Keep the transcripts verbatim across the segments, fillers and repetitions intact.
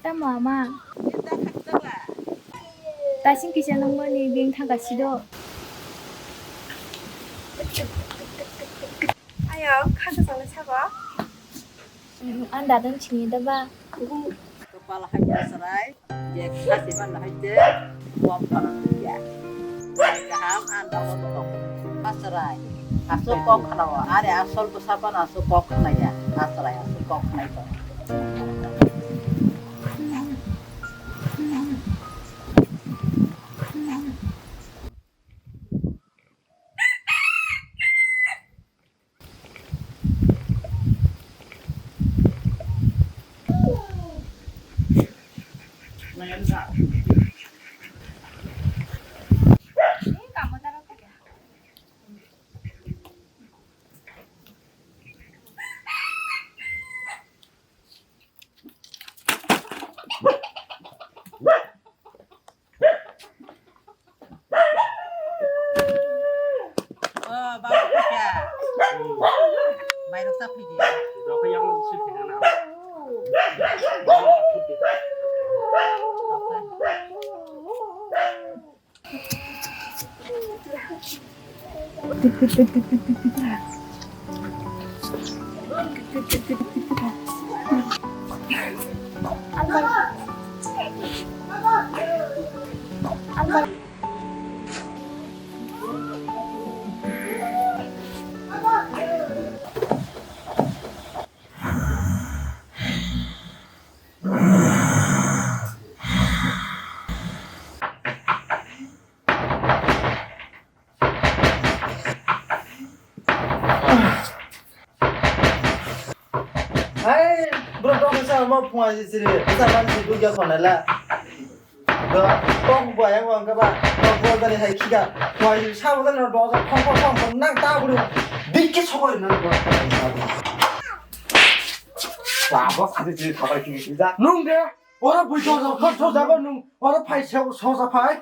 Tamo ama? Tasing kisa nangmani beng thangka sido. Ayo, khaka sala sabo. Ang dadang sini da ba. Kwpal hai ya chwrai, je khasi man hai je, wam pala ya. Kaham ang da wam tong. Chwrai, aswk kok khna o, are asol bwsa pan aswk kok khna ya, chwrai aswk kok khna ya. O, babu kisa. Mairok sa phidi. Hai, bro, tong sa mo phunga si siri, sa man si dugya khona la. Do, tong bo yang wang ka ba, tong bo dani hai khiga, phunga si sa bo dani do sa khong khong khong khong nang ta bro. Bikki sokoi nang bro. Ba bo sa si siri khabai ki ki da. Nung de, ora bui do do khon so jago nung, ora phai so so sa phai.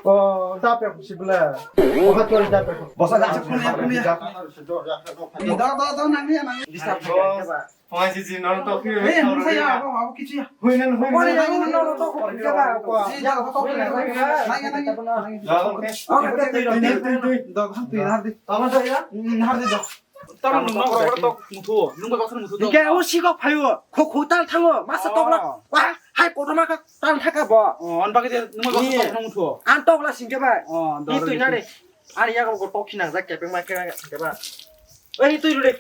O, da pe si bla. O ha to da pe. Bosa da. Kunya, kunya. Da, da, da, nang ni, nang ni. Disturb ka ba. Phunga si si no to ki. Eh, nung sa ya, abo, abo kichi ya. Hui nan, hui nan. Oi, nang ni no to ko ka ba. Ji da to ko. Nang ni, nang ni. Da, okay. Okay, tui, tui, tui, tui. Da, tui, har di. Tama da ya. Hmm, har di da. Tamo nung nok rok tok muthu, nung bai baksa muthu. Dike o sikok phaio, kho kho tal thango, masa tokla. Oh. Wah, hai kotorma ka tal thaka bo. Oh, an bagwi de nung bai baksa tok nung muthu. An tokla singke bai. Oh, ni tui na de. Ani yago go tok khina jak kepeng ma khe khe ba. Oi, tui rude.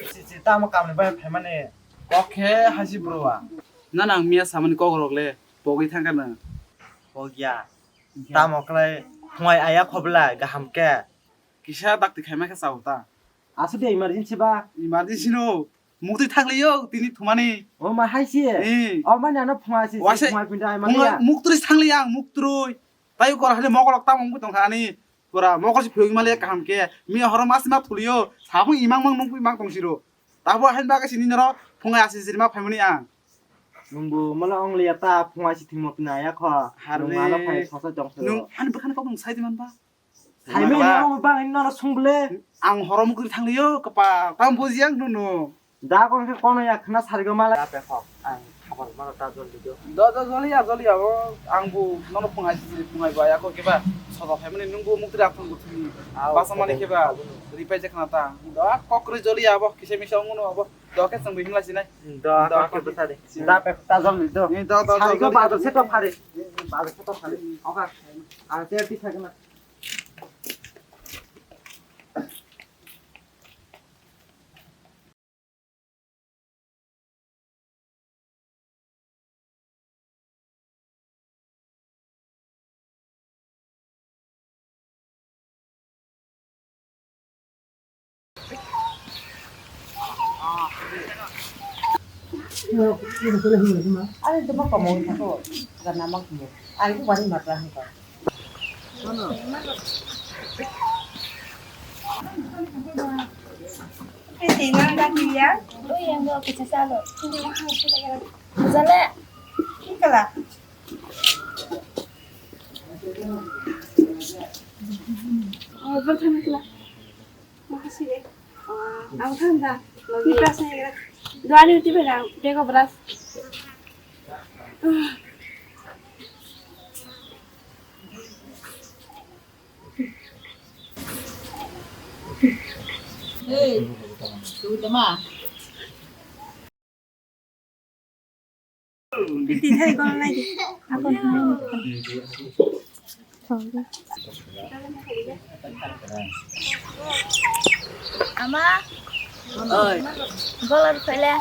Si, si, tamo kamni bai phaimani. Kok khe haisi bro wa. Na nang miya samani kok rok le, pogwi thangka na. Pogya. Tamo khlai phungai aya khobla gaham khe. Kisa dakti khaima khe chao ta. Aswk de emergency ba? Emergency no. Muktwi thanglaio tini thumani. O ma hai se. Eh. O mani ano phunga se, waise phunga pinda ai mani phunga ya. Muktwi thanglaio ang muktwi. Tai kor hali mokolok tamo mukti tongkha ani. Pura mokol se phiyok mali kaham khe. Mi horo mas ma thulio. Saphung imang mang nungpui mang tongsiro. Tabo hain bagwi sini noro phunga asi sirma phaimani ang. Nungbo mala ongliya ta phunga si thimo tini aya kho. Harni. Nung ano phai sosa jong se. Nung ani bwkhani kok nung sai di man ba? Saimani ang bang ino no sung ble. Ang horo mukri thangliyo kapa. Tam buji ang nuno. Da kon khe kono ya khna sarigo mala. Da pe kho. Ang khabar mano ta jol di do. Da da joli ya joli ya o. Ang bu nono phungai si phungai ba ya ko keba. Sodo phaimani nungbo mukri aphun bu thini. Basa mani keba. Ripai je khna ta. Da kokri joli ya bo. Kise misa onguno abo. Doke chwng bihimla sinai. Do, do, doke bwsa de. Da pe ta jol ni do. Ni do, do, do, sari go do. Bazar se to phari. Bazar se to phari. Oka. Ang te ti thagna. Ari duma komo wngkha ko, gana ma komo. Ari ko bari matla hwnkha. Kiti nang daki ya? Ui, yang dua kecil salo. Jale. Ikala. Oh, bertanya kala. Makasih deh. Ang thang da. Ni pas ni kira. Dua ni uti bela. Dego beras. Hey, tu tema. Tithai kono nai di. Ako. Ama. Oi. Bolar pele.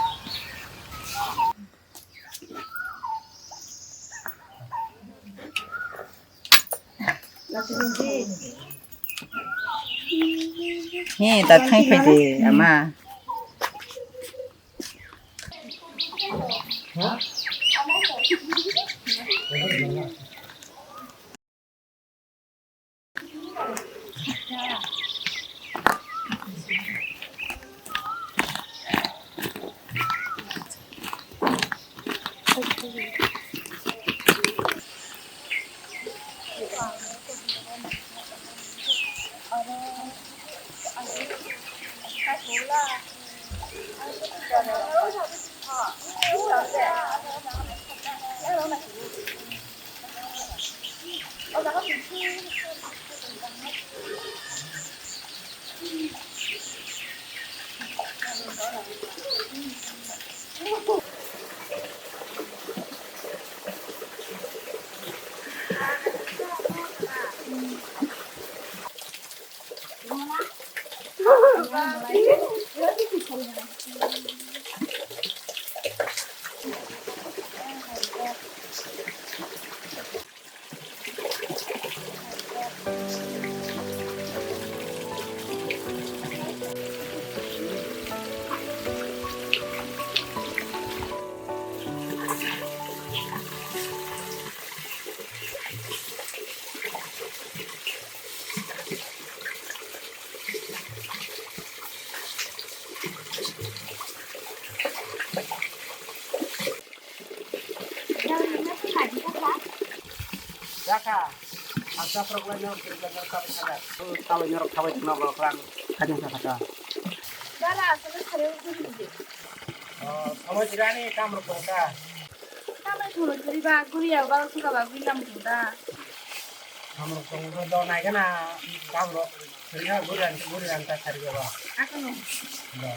He, ta thang phai de, ama. Jaka, ang chaprok lai no, kiri lai no, chaprok hajar. Tawai norok thabai tongna borok rang kajang sa kata. Dara, aswk kare uguri uguri. Oh, samoi tirani kamrok tongka. Kamrok tongka kiri ba, guri ya ba, suka ba, guri nam tongka. Kamrok tongka do nai gana, kamrok. Kiri ha guri rang, guri rang ta sari ba. Ako no. Do.